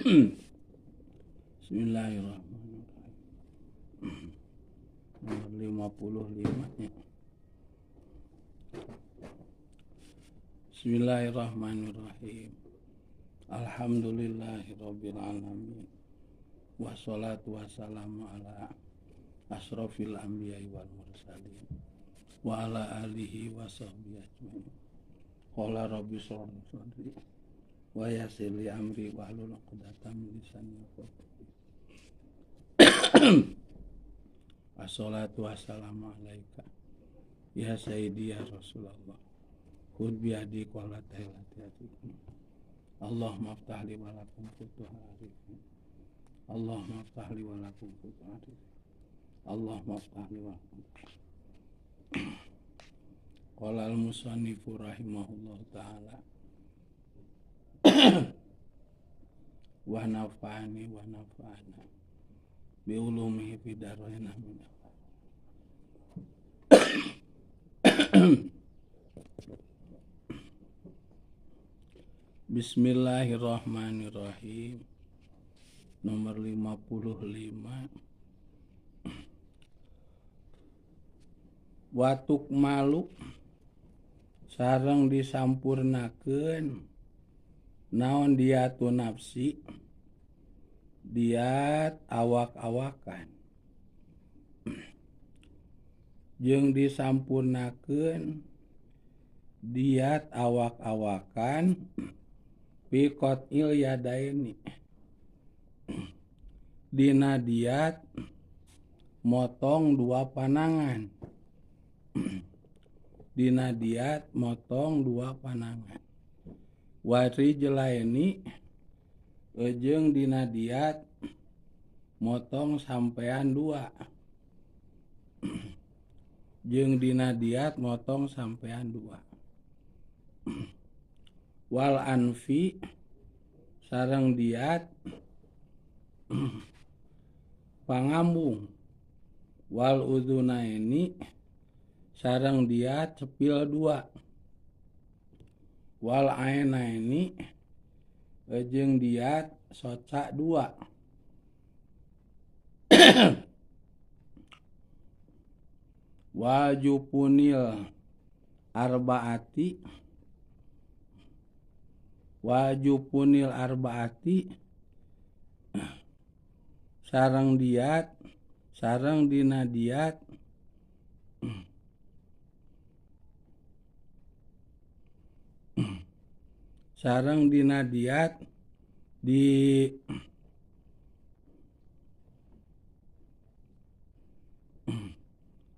Bismillahirrahmanirrahim. Nomor 55 ya. Bismillahirrahmanirrahim. Alhamdulillahirabbil alamin. Wassalatu wassalamu ala asrofil anbiya'i wal mursalin wa ala alihi wa sahbihi ajmain. Qala rabbi shrah li sadri wa yassir li amri wahlul 'uqdatam min lisani yafqahu qawli. Assalatu wassalamu alaika ya sayyidi ya Rasulullah. Khudh bi yadi qala tailati atikum. Allahumma aftah li wa lakum futuhal arifin. Allahumma aftah li wa lakum futuhal arifin. Allahumma aftah li wa lakum. Qala al-musannifu rahimahullahu ta'ala wa nafa'ani wa nafa'ana bi ulumihi fid dharain amin. Bismillahirrahmanirrahim. Nomor 55. Watuk malu sareng disampurnakeun naon diatu nafsi diat awak-awakan jeung disampurnakeun diat awak-awakan fi qatil yadaini dina diat motong dua panangan dina diat motong dua panangan wari jelaini jeung dina diat motong sampean dua jeung dina diat motong sampean dua wal anfi sareng diat pangambung wal udunaini sareng diat cepil dua wal ainaini jeung diat soca dua wajupunil arbaati wajupunil arbaati sareng diat sareng dina diat sareng dina diat di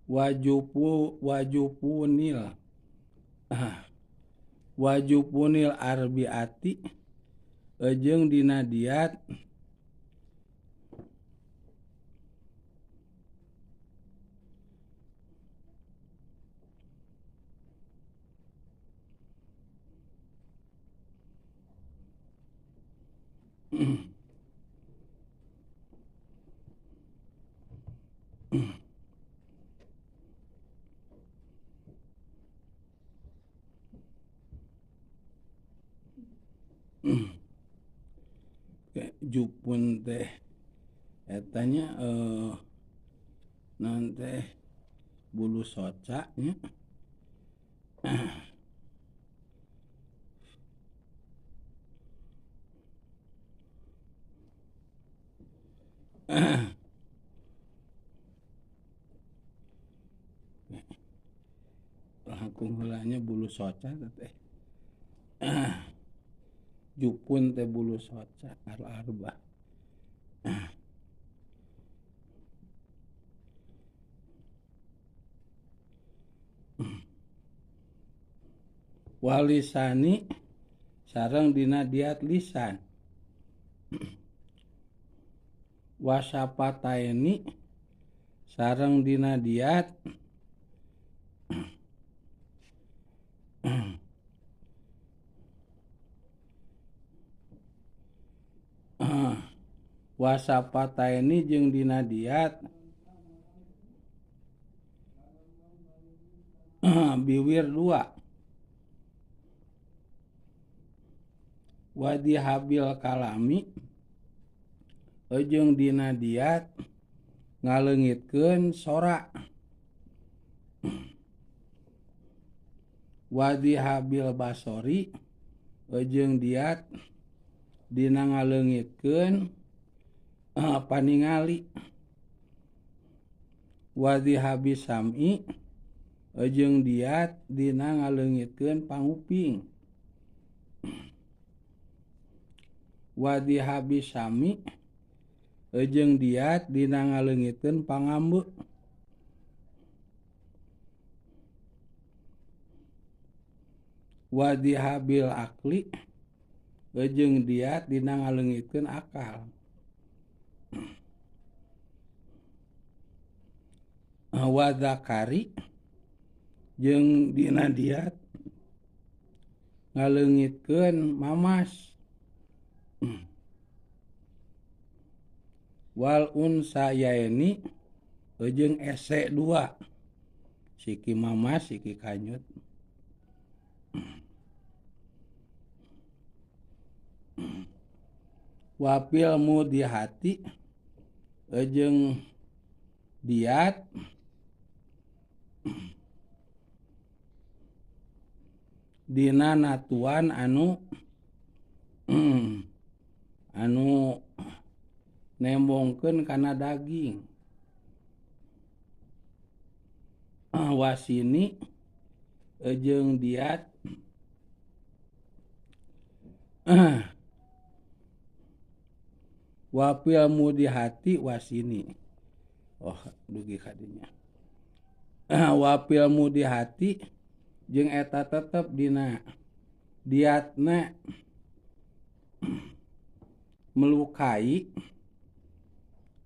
wajupunil wajupunil arbiati jeung dina diat jupun teh etanya naon teh bulu soca nya. Langkung heulanya bulu soca teh. Jupun teh bulu soca al-arba. Walisani sareng dina diat lisan. Wasapataini sareng dina diat wasapataini jeung dina diat biwir dua wadi habil kalami Jeung dina diat ngaleungitkeun sora. Wadihabil basori jeung diat dina ngaleungitkeun paningali. Wadihabis sam'i jeung diat dina ngaleungitkeun panguping. Wadihabis sami jeung diat dina ngaleungitkeun pangambe. Wadihabil akli jeung diat dina ngaleungitkeun akal. Wadakari jeung dina diat ngaleungitkeun mamas. Wal unsayaini jeung ese dua, siki mamas siki kanyut. Wapil mudihati jeung diat dina natuan anu anu nembongkeun kana daging. Wasini jeung diat wapil mudihati wasini. Oh dugi kadinya. Wapil mudihati jeung eta tetep dina diatna melukai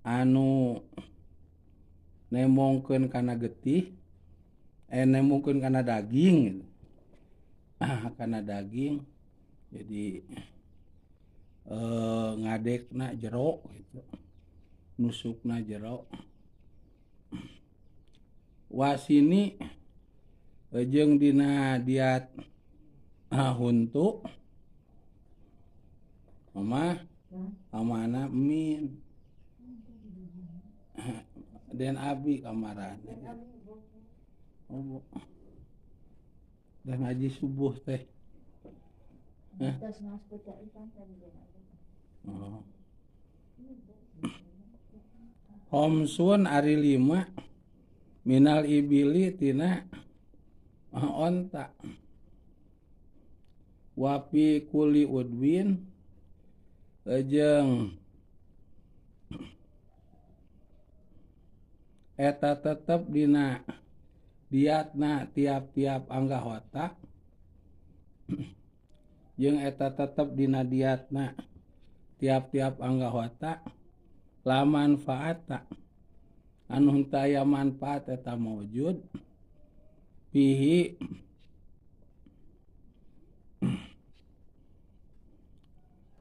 anu nembongkeun kana getih, nembongkeun kana daging. Kana daging jadi ngadekna jero gitu, nusukna jero. Wasini jeung dina diat huntu mama amana min den abi kamarana. Oh, dah ngaji subuh teh. Oh. Homsun ari 5 minal ibili tina onta. Wapi kuli udwin jeung eta tetep dina diatna tiap-tiap anggota jeung eta tetep dina diatna tiap-tiap anggota la manfaata anu henteu aya manfaat eta maujud pihi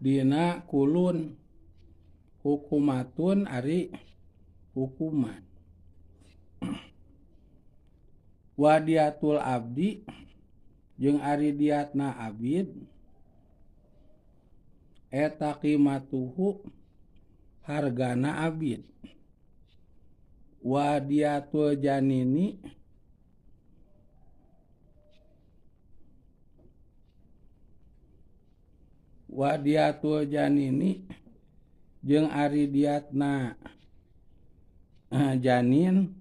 dina kulun hukumatun ari hukuman. Wadiatul abdi jeung ari diatna abid eta qimatuhu hargana abid. Wadiatul janini wadiatul janini jeung ari diatna janin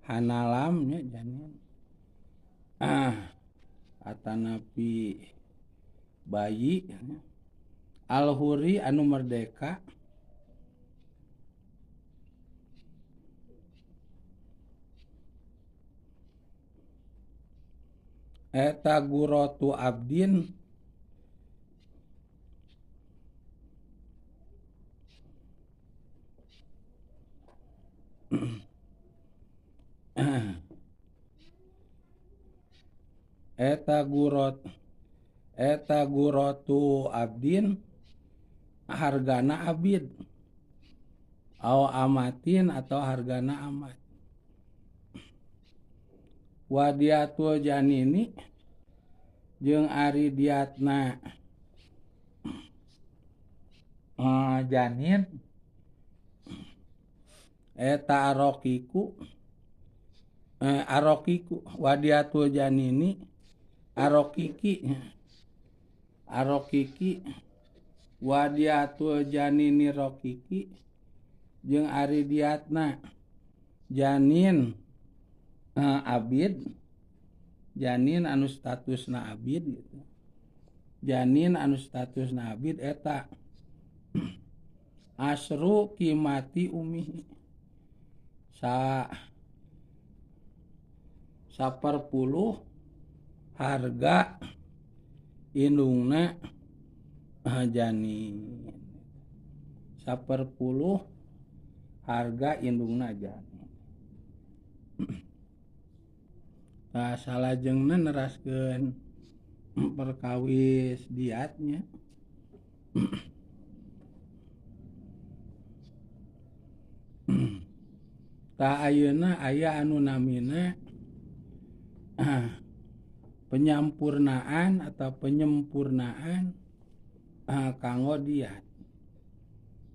hanalamnya janin atanapi bayi alhuri anu merdeka eta gurotu abdin eta gurotu abdin hargana abid au amatin atau hargana amat. Wadiatul janini jeung ari diatna Janin eta arokiku arokiku wadiatul janini arokiki arokiki wadiatul janini rokiki jeung ari diatna janin abid janin anu statusna abid gitu. Janin anu statusna abid eta asru kimati umihi saperpuluh harga indungna janin saperpuluh harga indungna janin. Tah salajengna neraskeun perkawis diatnya. Tah ayeuna aya anu namina penyampurnaan atau penyempurnaan kanggo diat.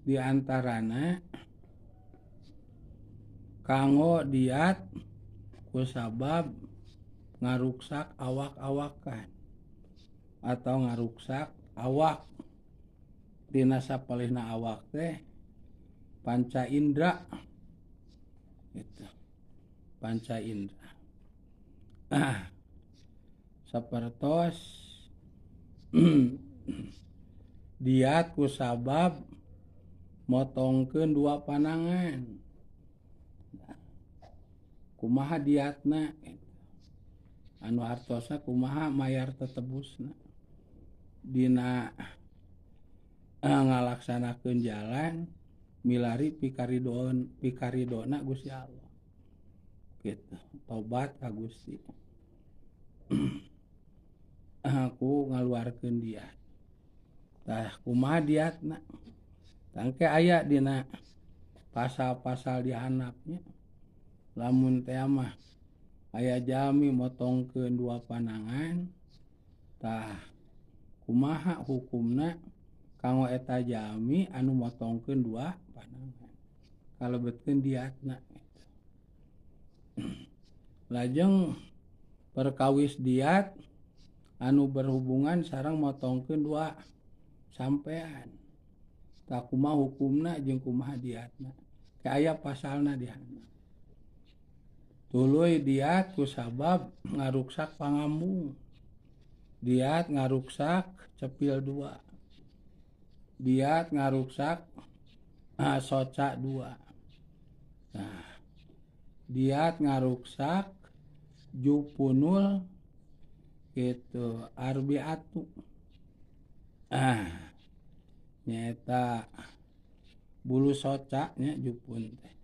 Di antarana kanggo diat kusabab ngaruksak awak-awakan atau ngaruksak awak dina sapalihna awak teh panca indra gitu. Panca indra sapertos diat kusabab motongkeun dua panangan. Kumaha diatna anu hartosna kumaha mayar tetebusna dina ngalaksanakeun jalan milari pikaridoon pikaridona Gusti Allah gitu. Tobat ka Gusti aku ngaluarkeun diat. Tah kumaha diatna tangke aya dina pasal-pasal dihandapnya. Lamun teh mah aya jami motongkeun dua panangan tah kumaha hukumna kanggo eta jami anu motongkeun dua panangan kalebetkeun diatna. Lajeng perkawis diat anu berhubungan sareng motongkeun dua sampean tah kumaha hukumna jeung kumaha diatna aya pasalna di handap. Tuluy diat kusabab ngaruksak pangambung diat ngaruksak cepil dua diat ngaruksak soca dua. Nah, diat ngaruksak jupunul gitu arbiatu nyaeta bulu soca nya jupun teh.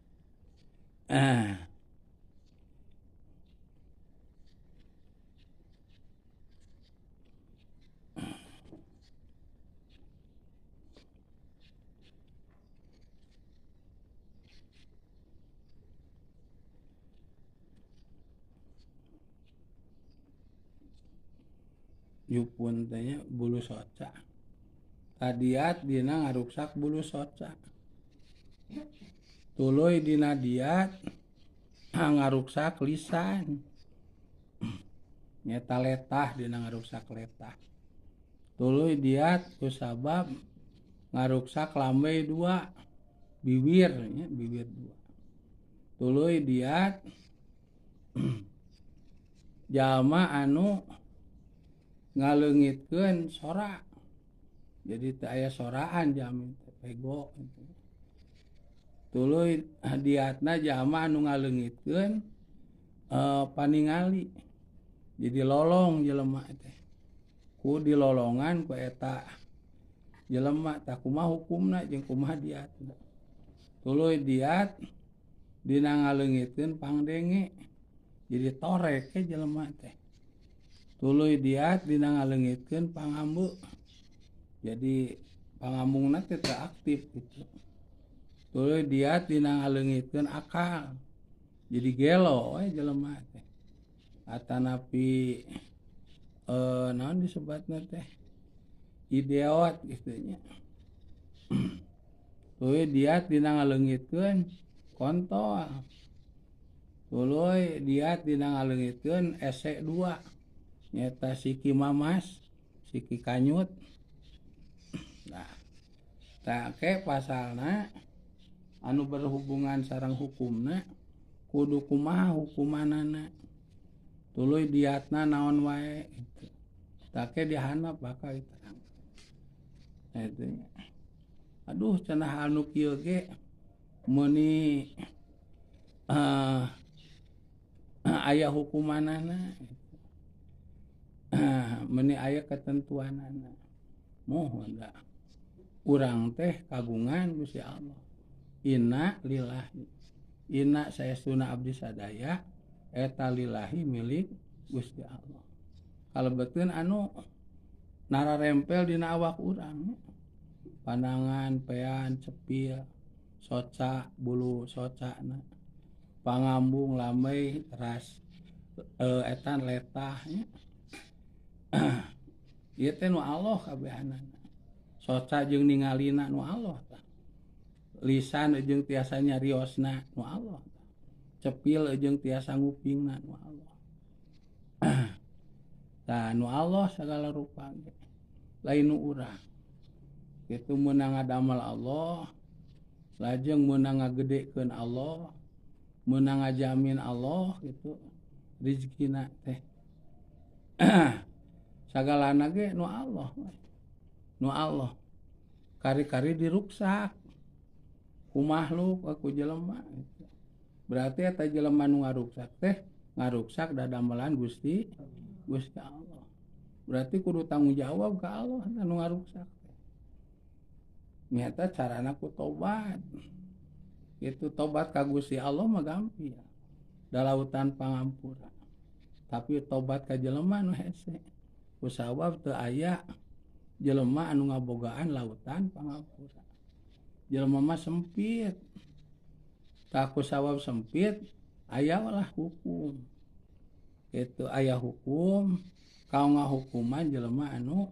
Jupun teh nya bulu soca. Tadiat dina ngaruksak bulu soca. Tuluy dina diat ngaruksak lisan. Nyeta letah dina ngaruksak letah. Tuluy diat kusabab ngaruksak lambe dua bibir nya bibir dua. Tuluy diat jalma anu ngaleungitkeun sora. Jadi teu aya soraan jalmi teh pego. Tuluy diatna jalma anu ngaleungitkeun paningali. Jadi lolong jelema teh. Ku dilolongan ku eta jelema tah kumaha hukumna jeung kumaha diatna. Tuluy diat dina ngaleungitkeun pangdenge. Jadi torek ke jelema teh. Tuluy diat dina ngaleungitkeun pangambu. Jadi pangambungna teh teu aktif gitu. Tuluy diat dina ngaleungitkeun akal. Jadi gelo we jelema teh. Atanapi naon disebatna teh? Ideot gitu nya. Tuluy diat dina ngaleungitkeun kontol. Tuluy diat dina ngaleungitkeun ese 2 nyaeta siki mamas, siki kanyut. Nah, tah ke pasalna anu berhubungan sareng hukumna kudu kumaha hukumanana. Tuluy diatna naon wae gitu. Tah ke dihandap bakal diterangkeun. Nah, itu. Aduh cenah anu kieu ge meuni aya hukumanana. Meuni aya ketentuanana. Mohon da urang teh kagungan Gusti Allah. Inna lillahi. Inna saestuna abdi sadaya eta lillahi milik Gusti Allah. Kalebeteun anu nararempel dina awak urang. Pandangan, pean, cepil, soca, bulu socana, pangambung, lamei, teras etan letah nya. Ieu teh nu Allah kabehanana. Soca jeung ningalina nu Allah tah. Lisan jeung tiasa nyariosna nu Allah tah. Cepil jeung tiasa ngupingna nu Allah. Tah nu Allah sagala rupa ge. Lain nu urang. Kitu meunang ngadamel Allah, lajeng meunang ngagedekeun Allah, meunang ngajamin Allah gitu rezekina teh. Sagalana ge nu Allah. Nu Allah. Kari-kari diruksak ku makhluk ku jelema gitu. Berarti eta jelema nu ngaruksak teh ngaruksak dadamelan Gusti Gusti Allah. Berarti kudu tanggung jawab ka Allah nu ngaruksak. Nyata carana ku tobat. Itu tobat ka Gusti Allah mah gampil. Da lautan pangampura. Tapi tobat ka jelema nu hese. Kusabab teu aya jelema anu ngabogaan lautan pangampura. Jelema mah sempit. Tah kusabab sempit aya lah hukum. Itu aya hukum kau ngahukuman jelema anu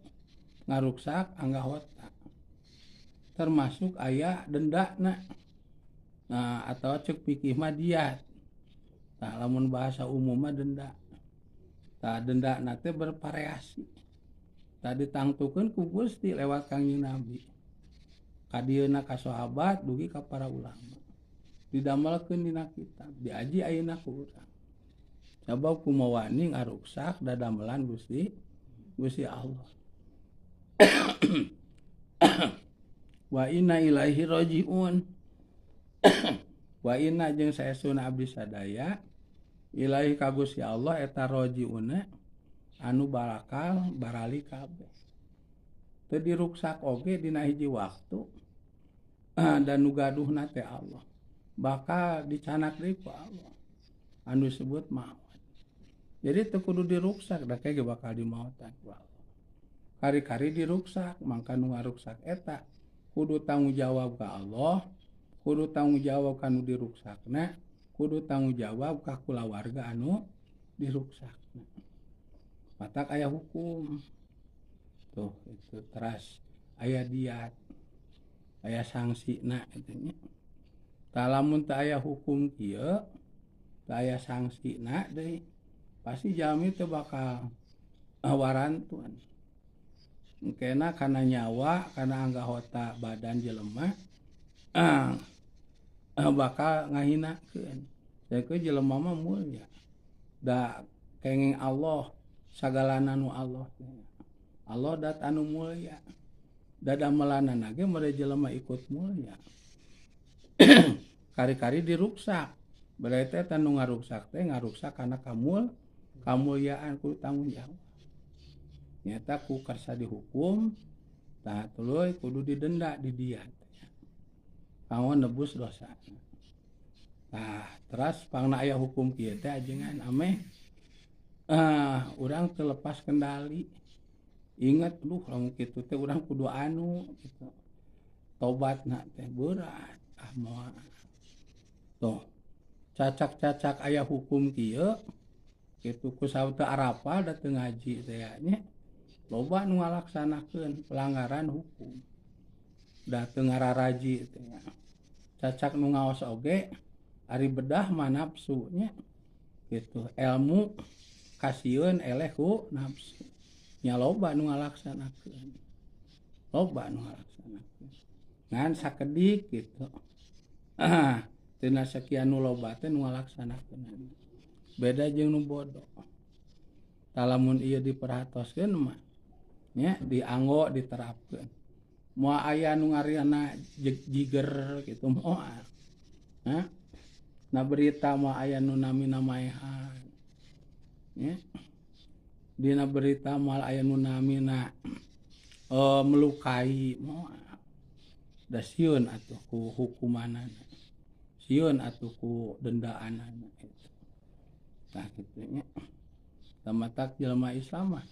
ngaruksak anggahota. Termasuk aya dendana. Nah, atau cek pikih mah diat. Tah lamun bahasa umum mah denda. Tah dendana teh bervariasi. Tah ditangtukeun ku Gusti lewat Kangjeng Nabi. Kadieuna ka sahabat dugi ka para ulama. Didamelkeun dina kitab, diaji ayeuna ku urang. Sabab kumawani ngaruksak dadamelan Gusti Gusti Allah. Wa inna ilaihi rajiun. Wa inna jeung saestuna abdi sadaya ilahi ka Gusti Allah eta rajiuna anu barakal barali kabeh. Teu diruksak oge dina hiji waktu dan nu gaduhna teh Allah. Bakal dicanak deui ku Allah. Anu disebut maut. Jadi teu kudu diruksak da ge bakal dimautan ku Allah. Kari-kari diruksak mangka nu ngaruksak eta kudu tanggung jawab ka Allah, kudu tanggung jawab ka nu diruksakna, kudu tanggung jawab ka kulawarga anu diruksakna. Matak aya hukum. Tuh itu teras aya diat, aya sangsina eta nya. Tah lamun teu aya hukum kieu, teu aya sangsina deui, pasti jalmi teu bakal warantuan. Engkena kana nyawa, kana anggahota badan jelema bakal ngahinakeun. Sakeun jelema mah mulia. Da kenging Allah sagalana nu Allah. Allah dat anu mulia. Dadamelanana ge mere jelema ikut mulia. Kari-kari diruksak. Berarti eta nu ngaruksak teh ngaruksak kana kamulyaan kudu tanggung jawab. Nyata ku karsa dihukum, tah tuluy kudu didenda di diat. Kanggo nebus dosa. Tah teras pangna aya hukum kieu teh ajengan ameh urang terlepas kendali. Ingat duh lamun kitu teh urang kudu anu gitu. Tobatna teh berat ah moal. Tuh cacak-cacak aya hukum kieu kitu ku saur teu arapal da teu ngaji teh nya. Loba nu ngalaksanakeun pelanggaran hukum. Da teu ngararaji teh nya. Cacak nu ngaos oge ari bedah mah nafsu nya. Gitu. Ilmu kasieun eleh ku nafsu. Nya loba nu ngalaksanakeun. Loba nu ngalaksanakeun. Ngan sakedik gitu. Tina sekian nu loba teh nu ngalaksanakeun. Beda jeung nu bodoh. Tah lamun ieu diperhatoskeun mah nya dianggo diterapkeun. Moal aya nu ngariana jiger gitu moal. Hah? Na berita moal aya nu namina maehan. Nya. Dina berita moal aya nu namina melukai moal. Da sieun atuh ku hukumanana. Sieun atuh ku dendaanana eta. Tah kitu nya. Tamatak jelema Islam mah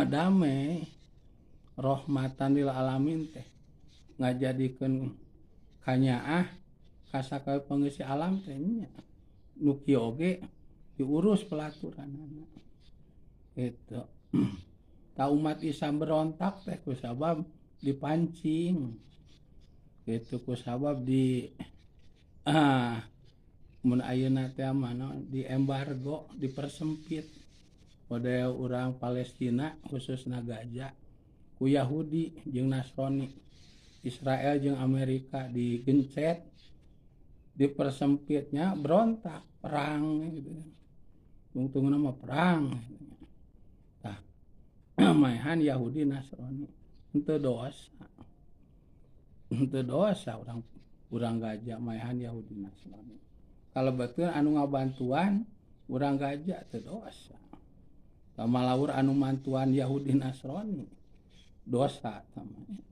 damai rahmatan lil alamin teh ngajadikeun kanyaah ka sakabeh pengisi alam teh nya. Nu kieu oge diurus pelaturanana. Gitu. Ta umat Islam berontak teh ku sabab dipancing. Gitu ku sabab di mun ayeuna teh mah di embargo, dipersempit. Model urang Palestina khususna Gaza ku Yahudi jeung Nasrani, Israel jeung Amerika digencet, dipersempitnya berontak, perang gitu. Tungtungna mah perang. Tah, maehan Yahudi Nasrani henteu dosa. Henteu dosa urang Gaza maehan Yahudi Nasrani. Kalebetkeun anu ngabantuan urang Gaza teu dosa. Malaur anu mantuan Yahudi Nasrani dosa tamanya.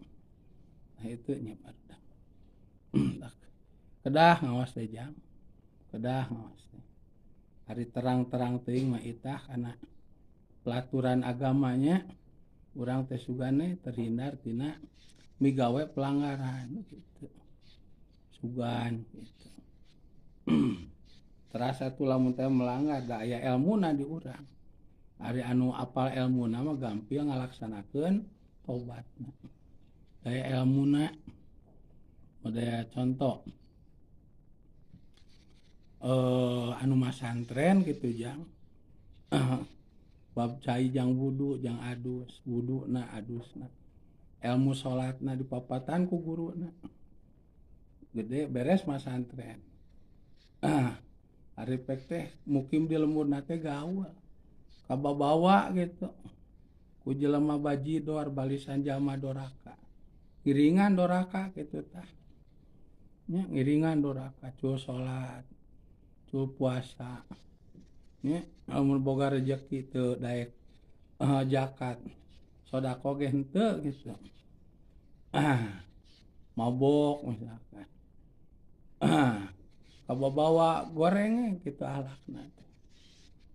Nah itu nya pada. Kedah ngawas teh jang. Kedah ngawas teh. Ari terang-terang teuing mah itah kana pelaturan agamanya urang teh sugane terhindar tina migawe pelanggaran gitu. Sugan gitu. Terasa tuh lamun teh melanggar da aya elmuna di urang. Ari anu apal elmuna mah gampil ngalaksanakeun tobatna. Daya elmuna model contoh anu masantren gitu jang. Bab cai jang wudu jang adus, wuduna adusna. Ilmu salatna dipapatan ku guruna. Gede beres masantren. Ari pek teh mukim di lemburna teh gaul. Kababawa gitu. Ku jelema bajidor balisan jalma doraka. Ngiringan doraka gitu tah. Nya ngiringan doraka cul salat, cul puasa. Nya lamun boga rejeki teu daek zakat. Sedekah ge henteu gitu. Mabok misalkan. Kababawa goreng gitu alakna teh.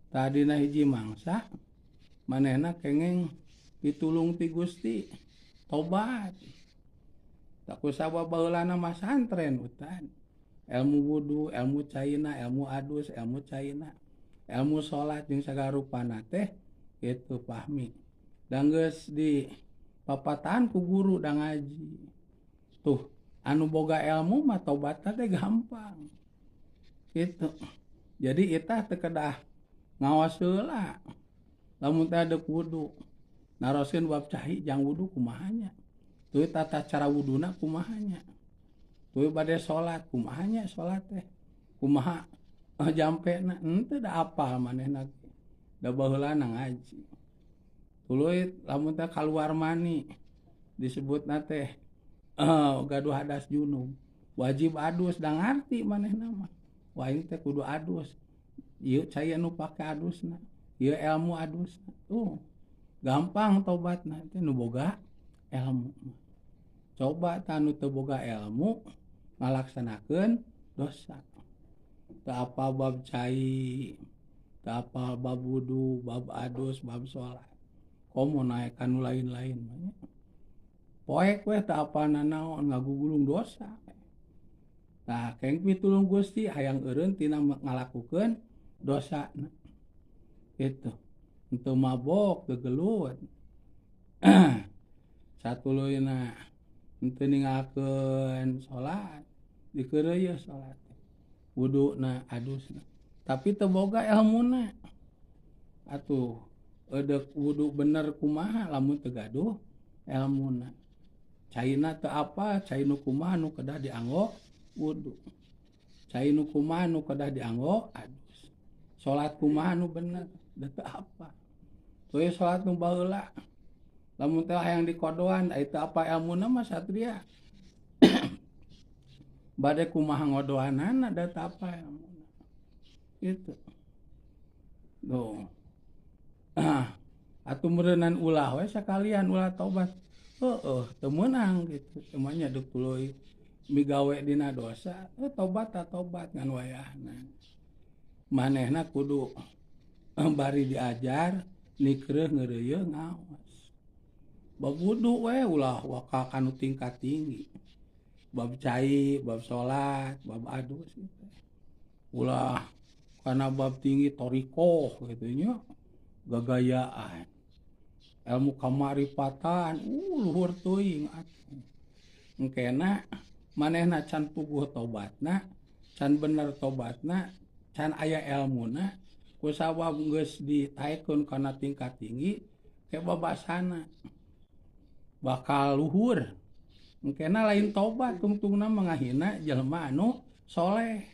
Tadina hiji mangsa manehna kengeng pitulung ti Gusti tobat. Tak kusabab baheulana masantren utan. Ilmu wudu, ilmu caina, ilmu adus, ilmu caina, ilmu salat jeung sagala rupana teh kitu pahmi. Da geus di papatahan ku guru da ngaji. Tuh anu boga ilmu mah tobatna teh gampang. Gitu. Jadi itah teu kedah ngawas heula. Lamun teh deuk wudu, naroskeun bab cai jang wudu kumaha nya. Tuluy tata cara wuduna kumaha nya. Tuluy bade salat kumaha nya salat teh. Kumaha jampena henteu da apal manehna ge. Da baheulana ngaji. Tuluy lamun teh kaluar mani disebutna teh gaduh hadas junub. Wajib adus da ngarti manehna mah. Wah aing teh kudu adus. Ieu cai anu pake adusna. Ieu ilmu adusna. Tuh gampang tobatna teh nu boga ilmu. Coba tah nu teu boga ilmu ngalaksanakeun dosa. Teu apal bab cai, teu apal bab wudu, bab adus, bab salat. Komo naek ka nu lain-lain mah nya. Poek we teu apal nanaon ngagugulung dosa. Tah keng pitulung Gusti hayang eureun tina ngalakukeun dosana. Gitu. Henteu mabok, gegelut. Satuluyna Henteu ninggalkeun salat, dikeureuyeun salat. Wuduna adusna. Tapi teu boga elmuna. Atuh eudek wudu bener kumaha lamun teu gaduh elmuna. Caina teu apa, cai nu kumaha nu kedah dianggo wudu. Cai nu kumaha nu kedah dianggo adus. Salat kumaha nu bener, da teu apa. Tuluy salat nu baheula. Lamun teh hayang dikodoan, ai teu apa elmuna mah satria. Bade kumaha ngodoanana da teu apa elmuna. Gitu. Tuh. Atuh meureunan ulah we sakalian ulah tobat. Heueuh, teu meunang gitu. Cuma nya deuk tuluy migawe dina dosa, tobat ta tobat ngan wayahna. Manehna kudu bari diajar nikreuh ngeureuyeuh ngaos. Bab wudu we ulah waka kanu tingkat tinggi. Bab cai, bab salat, bab adus gitu. Ulah kana bab tinggi thariqah gitu nya. Gagayaan. Ilmu kamaripatan, luhur teuing atuh. Engkena manehna can puguh tobatna, can bener tobatna, can aya elmuna, kusabab geus ditaekeun kana tingkat tinggi, ke babasana bakal luhur. Engkena lain tobat tungtungna mangahina jelema anu soleh.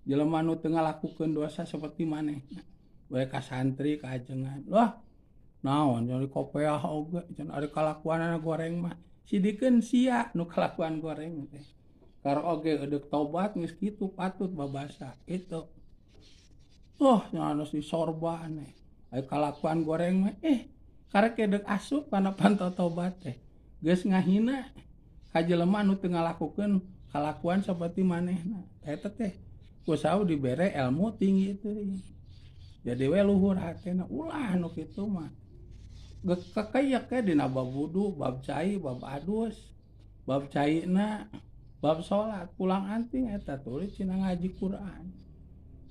Jelema anu teu ngalakukeun dosa seperti manehna. We ka santri ka ajengan. Wah, naon jadi kopeah oge cenah ari kalakuanana goreng mah. Sidikeun sia nu kalakuan goreng teh. Kar oge eudek tobat geus kitu patut babasa itu. Oh, nya anu disorban eh. Ari kalakuan goreng mah karek eudek asup kana panto tobat teh. Geus ngahina ka jelema anu teu ngalakukeun kalakuan saperti manehna. Eta teh kusaha dibere ilmu tinggi teuing. Jadi we luhur hatena ulah nu kitu mah. Kekayak ke dina bab wudu, bab cai, bab adus, bab caina, bab salat, pulang anting eta tuluy cenah ngaji Quran.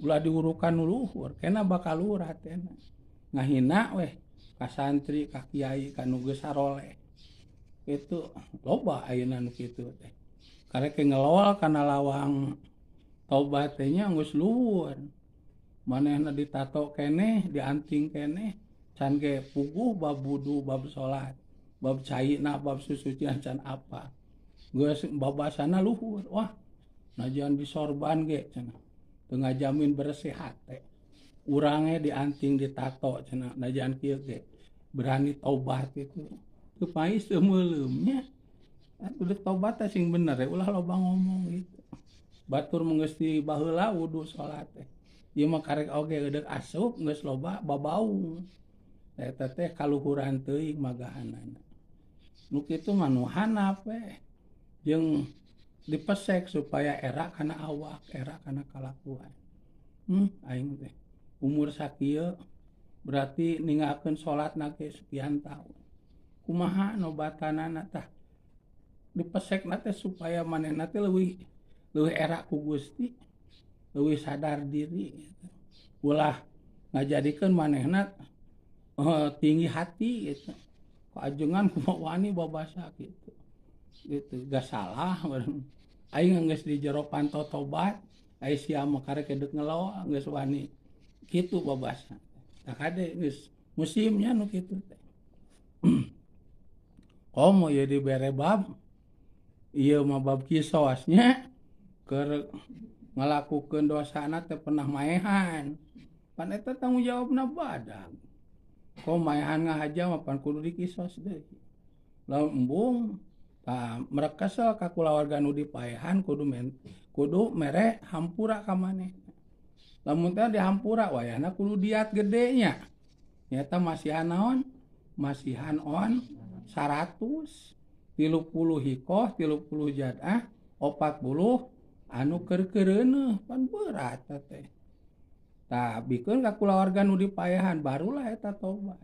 Ulah diurukan nu luhur, kena bakal luhur hatena. Ngahina weh ka santri, ka kiai, ka nu geus saroleh. Itu loba ayeuna nu kitu teh. Karek ngelol kana lawang tobat teh nya geus luhur. Manehna ditato keneh, dianting keneh, can ge puguh bab wudu, bab salat, bab caina, bab susucian can apa. Geus babasana luhur. Wah, najan disorban ge cenah. Teu ngajamin bersih hate. Urange dianting ditato cenah, najan kieu ge berani tobat gitu. Teu pais teu meuleum nya. Atuh tobat teh sing bener we ulah loba ngomong gitu. Batur mah geus di baheula wudu salat teh. Ieu mah karek oge eudek asup geus loba babaung. Eta teh kaluhuran teuing magahanana. Nu kitu mah nu hanap we. Jeung dipesek supaya era kana awak, era kana kalakuan. Aing teh umur sakieu berarti ninggalkeun salatna ge sekian tahun. Kumaha nobatanana tah? Dipesekna teh supaya manehna teh leuwih era ku Gusti, leuwih sadar diri gitu. Ulah ngajadikeun manehna tinggi hati gitu. Kajengan kumaha wani babasa gitu. Gitu, gak salah. Aing geus di jero panto tobat, ai sia mah karek deuk ngelo geus wani kitu babasa. Tah kade geus musimnya nu kitu teh. Komo ieu dibere bab, ieu mah bab kisosnya keur ngalakukeun dosana teh pernah maehan. Pan eta tanggung jawabna badag. Komo maehan ngahaja mah pan kudu dikisos deui. Lamun embung tah mereka kesel ka kulawarga nu dipaehan kudu mere hampura ka manehna. Lamun teh dihampura wayahna kudu diat gede nya. Nyata masihan naon? Masihan on 100, 30 hikoh, 30 jadah, 40 anu keur-keureuneuh pan berat teh. Tah bikeun ka kulawarga nu dipaehan barulah eta tobat.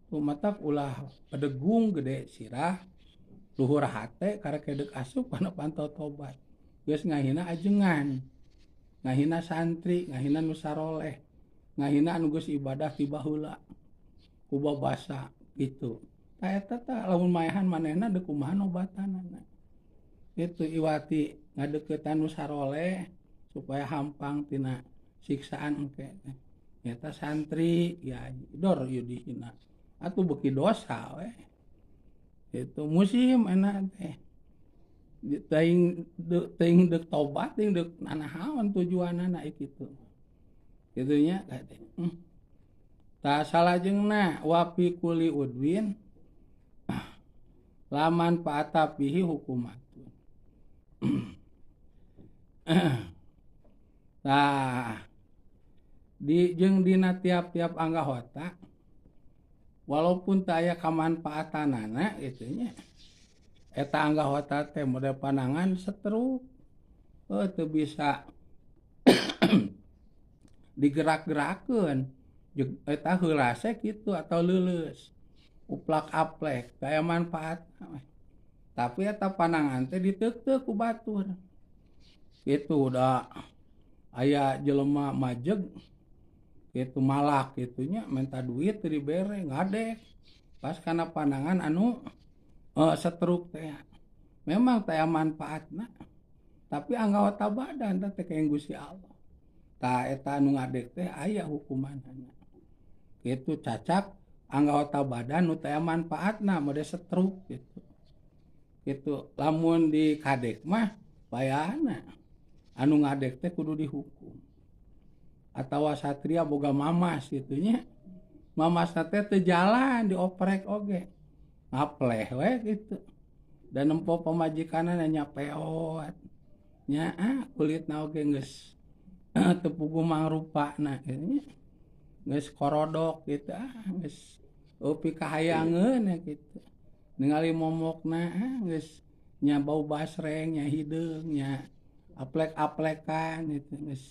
Tumatak ulah pedegung gede sirah luhur hate karek deuk asup kana panto tobat. Geus ngahina ajengan, ngahina santri, ngahina nu saroleh, ngahina anu geus ibadah ti baheula ku babasa gitu. Tah eta tah lamun maehan manehna deuk kumaha obatanana. Itu iwati ngadeuketan nu saroleh supaya hampang tina siksaan engke teh. Nyata santri ya dor ieu dihina. Atuh beuki dosa we. Itu musim enak teh. Teuing deuk tobat teuing deuk nanahaon tujuanana kitu. Kitu nya teh. Tah salajengna wa fi kulli udwin laman fa'ata fihi hukumatun. Tah di jeung dina tiap-tiap anggota walaupun teu aya kamanfaatanana kitu nya eta anggota teh mode panangan setruk teu bisa digerak-gerakeun eta heurase kitu atau leuleus uplak-aplek teu aya manfaatna tapi eta panangan teh diteukteuk ku batur kitu da aya jelema majeg kitu malak kitunya minta duit teu dibere ngadek pas kana panangan anu setruk teh memang teh manfaatna tapi anggota badan teh kayak Gusti Allah tah eta anu ngadek teh aya hukumanana kitu cacak anggota badan nu teh manfaatna mode setruk kitu kitu lamun dikadek mah bayana anu ngadek teh kudu dihukum atawa satria boga mamas kitu nya mamasna teh teu jalan dioprek oge ngapleh we kitu dan nempo pamajikanna nya peot nya kulitna oge geus teu puguh mangrupana kitu nya geus korodok kitu geus eupi kahayangeun kitu ningali momokna geus nya bau basreng nya hideung nya aplek-aplekan kitu geus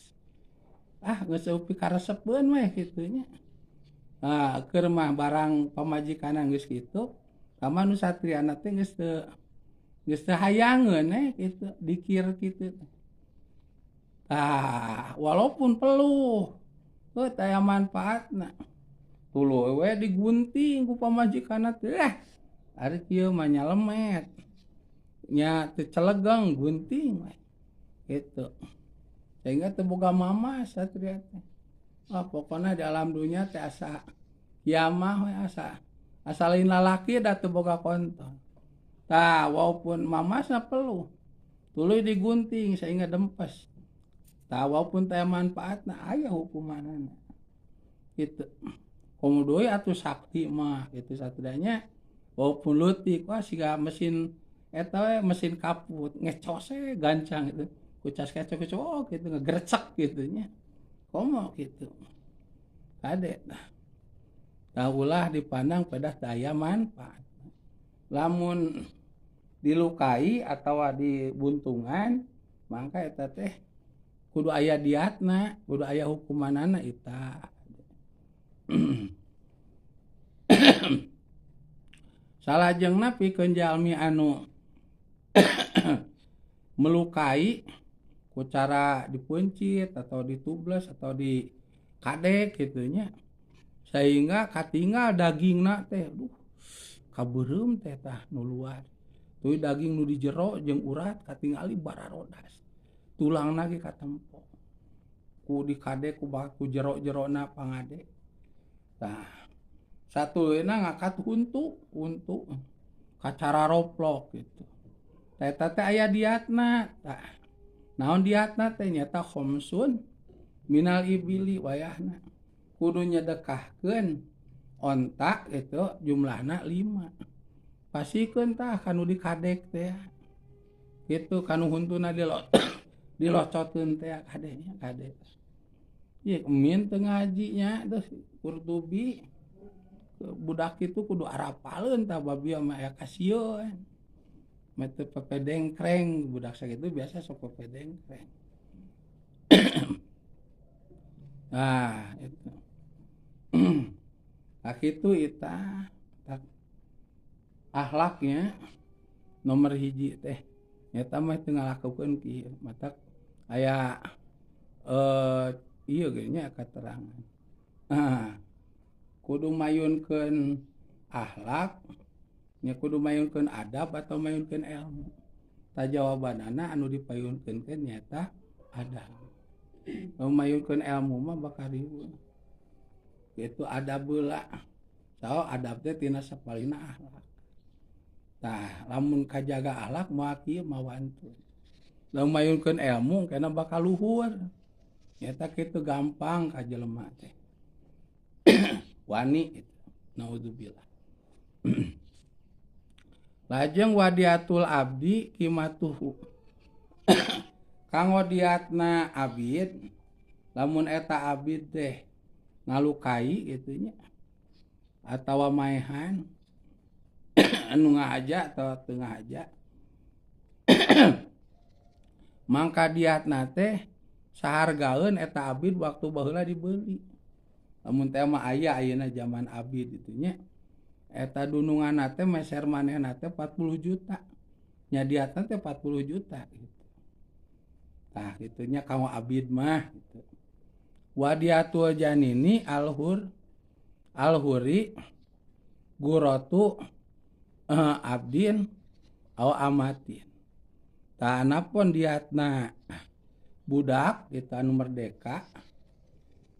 geus eupi karesepeun we kitu nya. Keur mah barang pamajikanna geus kitu kama nu satriana teh geus teu hayangeun kitu dikir kitu. Tah walaupun peluh heuh teu aya manfaatna tuluy we digunting ku pamajikanna teh ari kieu mah nyalemet nya teu celegeng gunting we kitu sehingga teu boga mamas satria teh. Pokona di alam dunya teh asa kiamah we asa asa lain lalaki da teu boga kontol. Tah walaupun mamasna peluh tuluy digunting sehingga dempes. Tah walaupun teh manfaatna aya hukumanana kitu. Komo deui atuh sakti mah kitu satidaknya walaupun leutik wah siga mesin eta we mesin kaput ngecose gancang gitu. Kucas kecok-kecok gitu ngegercek gitu nya. Komo gitu. Kade tah ulah dipandang pedah teu aya manfaat. Lamun dilukai atawa dibuntungan mangka eta teh kudu aya diatna, kudu aya hukumanana eta. Salajengna pikeun jalmi anu melukai ku cara dipuncit atau ditubles atau dikadek kitu nya sehingga katinggal dagingna teh duh kabeureum teh tah nu luar tuluy daging nu di jero jeung urat katingali bararodas tulangna ge katempo ku dikadek ku jero-jerona pangade tah satuluyna ngakat huntu kacara roplok gitu tah eta teh aya diatna tah naon diatna teh nyata khamsun minal ibili wayahna kudu nyedekahkeun onta gitu jumlahna 5 pasikeun tah kanu dikadek teh kitu kanu huntuna dilocotkeun teh kadenya kade ieu min teu ngaji nya terus Qurtubi budak kitu kudu arapaleun tah babia mah aya kasieun mah teu pepedengkreng budak sakitu biasa sok pepedengkreng. Nah itu tah kitu eta akhlaknya nomor hiji teh nyata mah teu ngalakukeun kieu matak aya ieu ge nya katerangan. Kudu mayunkeun akhlak Nya kudu mayunkeun adab atau mayunkeun ilmu. Tah jawabanana anu dipayunkeun teh nyaeta adab. Lamun mayunkeun ilmu mah bakal riweuh. Kitu adab heula. Saha adab teh tina sapalihna akhlak. Tah lamun kajaga akhlak moal kieu mawantun. Lamun mayunkeun ilmu kana bakal luhur. Nyaeta kitu gampang ka jelema teh. Wani itu. Naudzubillah. Lajeng wadiatul abdi qimatuhu. Kanggo diatna abid lamun eta abid teh ngalukai kitu nya atawa maehan anu ngahaja atawa teu ngahaja mangka diatna teh sahargaeun eta abid waktu baheula dibeli. Lamun teh mah aya ayeuna zaman abid itu nya eta dununganna teh meser manehna teh 40 juta. Nya diatna teh 40 juta gitu. Tah kitu nya kanggo abid mah gitu. Wadiatul janini alhur alhuri gurotu abdin au amatin. Tah anapun diatna budak kita anu merdeka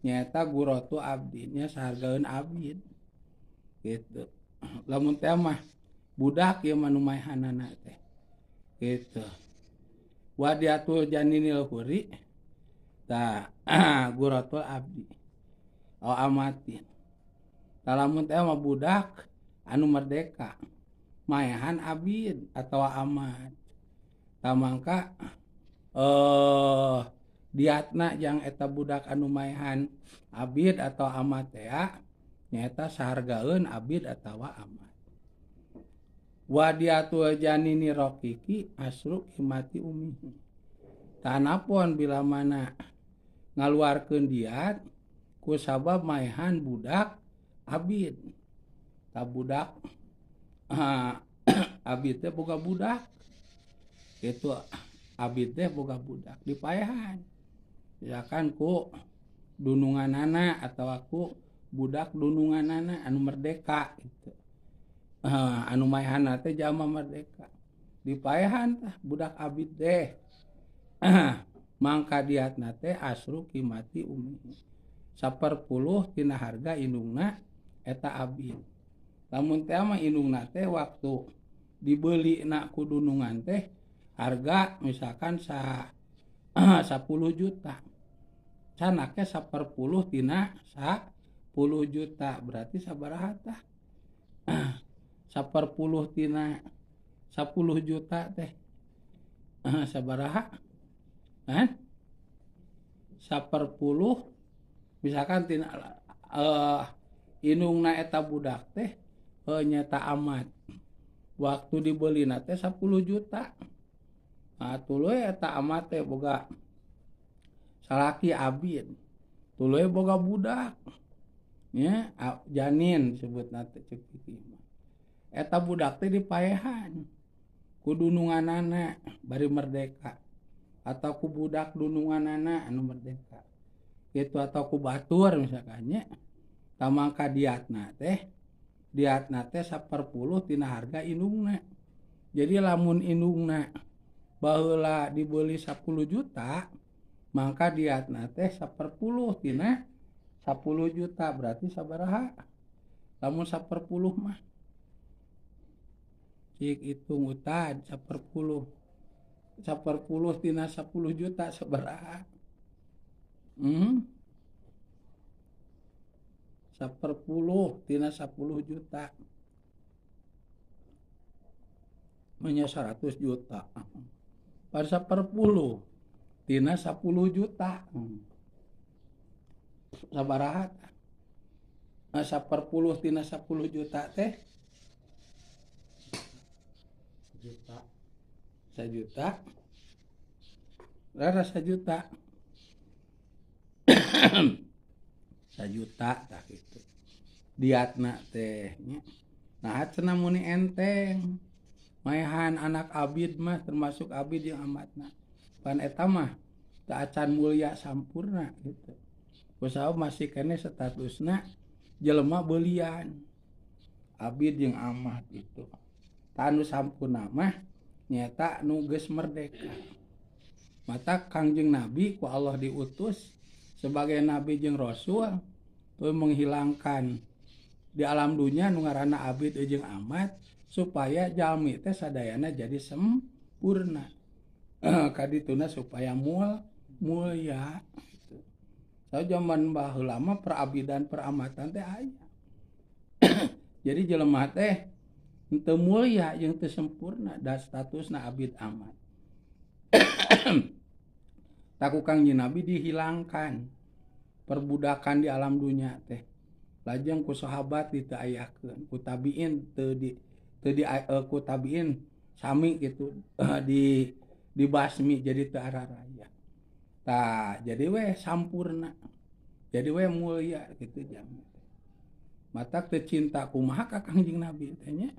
nyaeta gurotu abdin nya sahargaeun abid gitu. Lamun teh mah budak ieu mah nu maehanana teh gitu. Wadiatul janinil huri tah guratul abdi au amatin. Tah lamun teh mah budak anu merdeka maehan abid atawa amat. Tah mangka diatna jang eta budak anu maehan abid atau amat teh nyaeta sahargaeun abid atawa amat. Wadiatul janini rokiki asru qimati ummihi. Tanapon bila mana ngaluarkeun diat ku sabab maehan budak abid. Ta budak abid teh boga budak. Kitu abid teh boga budak dipaehan. Misalkan ku dununganana atawa ku budak dununganana anu merdeka gitu. Anu maehanna teh jalma merdeka. Dipaehan tah budak abid teh. Mangka diatna teh asru qimati ummihi. 1/10 tina harga indungna eta abid. Lamun teh mah indungna teh waktu dibelina ku dunungan teh harga misalkan sa 10 juta. Canake 1/10 tina 10 juta berarti sabaraha tah? 1/10 tina 10 juta teh sabaraha? Hah? 1/10 misalkan tina indungna eta budak teh nyata amat. Waktu dibelina teh 10 juta. Nah, tuluy eta amat teh boga salaki abid. Tuluy boga budak. Nya janin disebutna teh ceuk kieu mah. Eta budak teh dipaehan ku dununganana bari merdeka atau ku budak dununganana anu merdeka. Kitu atau ku batur misalkan nya. Tah mangka diatna teh 1/10 tina harga indungna. Jadi lamun indungna baheula dibeli 10 juta, mangka diatna teh 1/10 tina 10 juta berarti sabaraha? Lamun 1/10 mah cik hitung utad 1/10. 1/10 tina 10 juta sabaraha? 1/10 tina 10 juta. Menya 100 juta. Pada 1/10 tina 10 juta. Sabaraha? Nah, 1/10 tina 10 juta teh juta. 1 juta. Rara 1 juta. 1 juta tah kitu. Diatna teh nya. Nah cenah muni enteng. Maehan anak abid mah termasuk abid yang amatna. Pan eta mah teu acan mulia sampurna gitu. Kusabab masih keneh statusna jelema beulian. Abid jeung amat gitu. Tah anu sampurna mah nyaeta nu geus merdeka. Mata Kangjeng Nabi ku Allah diutus sebagai nabi jeung rasul tuh menghilangkan di alam dunia nu ngaranna abid jeung amat supaya jalmi teh sadayana jadi sempurna. Kadituna supaya mulia gitu. Sa zaman baheula mah perabidan peramatan teh aya. Jadi jelema teh henteu mulia jeung teu sempurna da statusna abid amat. Taku Kangjeng Nabi dihilangkan perbudakan di alam dunia teh. Lajeng ku sahabat diteu ayakeun, ku tabiin teu di teu di ku tabiin sami gitu di dibasmi jadi teu araraya. Tah jadi we sampurna. Jadi we mulia gitu jam. Matak teu cinta kumaha ka Kangjeng Nabi teh nya.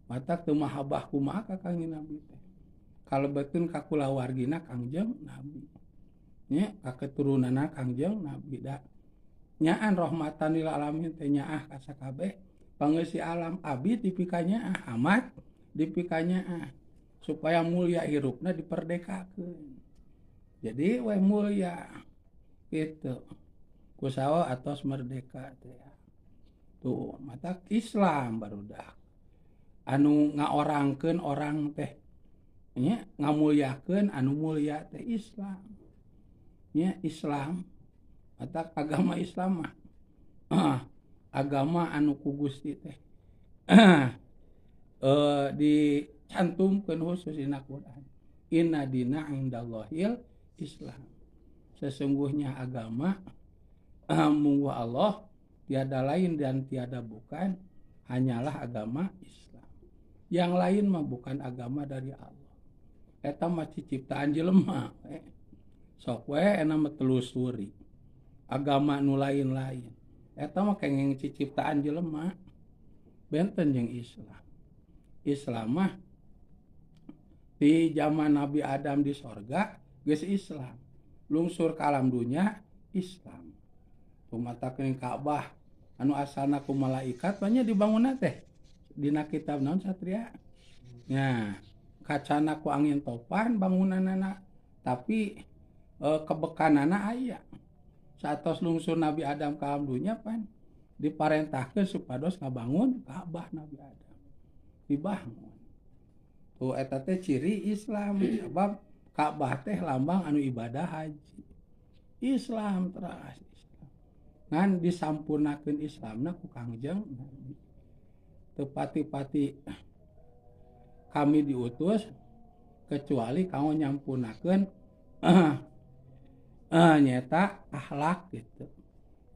Matak teu mahabbah kumaha ka Kangjeng Nabi teh. Kalebetkeun ka kulawargina Kangjeng Nabi. Nya ka keturunanna Kangjeng Nabi da. Nyaan rahmatan lil alamin teh nyaah ka sakabeh pangeusi alam abid dipika nyaah amat dipika nyaah supaya mulia hirupna diperdekakeun. Jadi we mulia gitu. Kusaha atos merdeka teh. Tuh matak Islam barudak. Anu ngaorangkeun orang teh nya ngamuliakeun anu mulia teh Islam. Nya Islam matak agama Islam mah agama anu ku Gusti teh dicantumkeun khusus dina Quran. Inna dina indallahil Islam. Sesungguhnya agama mungguh Allah tiada lain dan tiada bukan, hanyalah agama Islam. Yang lain mah bukan agama dari Allah. Eta mah ciptaan jelema. Sok we eta mah telusuri agama nu lain-lain. Eta mah kenging ciptaan jelema. Benten jeung Islam. Islam mah di zaman Nabi Adam di sorga geus Islam. Lungsur ka alam dunya Islam. Tumatakeun Ka'bah anu asalna ku malaikat banyak dibangunna teh dina kitab naon satria. Nya kacana ku angin topan bangunanana tapi kebekanana aya. Saatos lungsur Nabi Adam ka alam dunya pan diparentahkeun supados ngabangun Ka'bah Nabi Adam. Dibangun. Tuh eta teh ciri Islam sebab Ka'bah teh lambang anu ibadah haji. Islam teras Islam. Ngan disampurnakeun Islamna ku Kangjeng Nabi. Teu pati-pati kami diutus kecuali kanggo nyampurnakeun nyata akhlak gitu.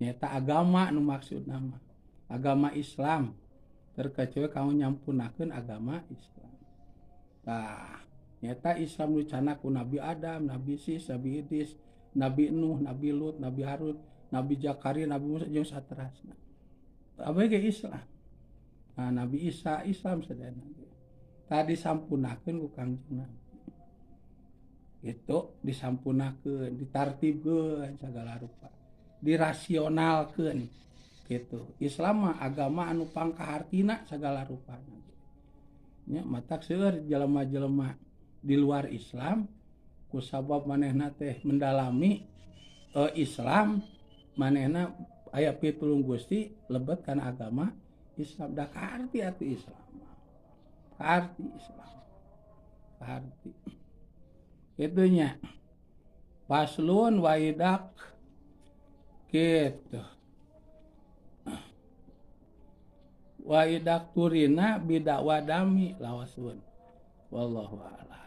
Nyata agama nu maksudna mah. Agama Islam terkecuali kanggo nyampurnakeun agama Islam. Tah, nyata Islam nu cana ku Nabi Adam, Nabi Sis, Nabi Idris, Nabi Nuh, Nabi Lut, Nabi Harun, Nabi Zakaria, Nabi Musa jeung saterasna. Abeh ge Islam. Nah, Nabi Isa Islam sadayana. Tadi disampunakeun ku Kangjeng Nabi. Itu disampunakeun, ditartibkeun sagala rupa, dirasionalkeun gitu. Islam mah agama anu pangkahartina sagala rupana. Nya matak seueur jelema-jelema di luar Islam kusabab manehna teh mendalami Islam, manehna aya pitulung Gusti lebet kana agama Islam. Da kaarti atuh Islam. Kaarti Islam. Kaarti. Itunya paslon waidak gitu. Waidak turina bidakwadami lawasun. Wallahu a'lam.